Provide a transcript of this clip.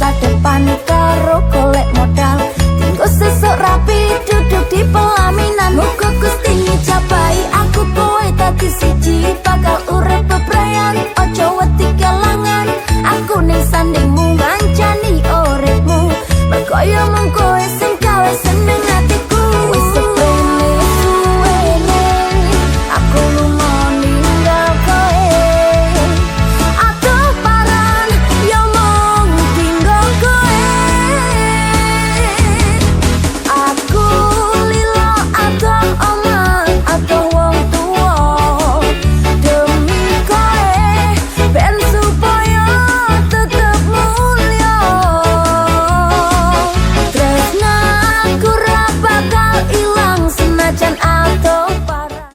masa depan karo golek modal. Tinggo sesuk rabi duduk di pelaminan. Muga Gusti ngijabahi aku kowe dadi siji.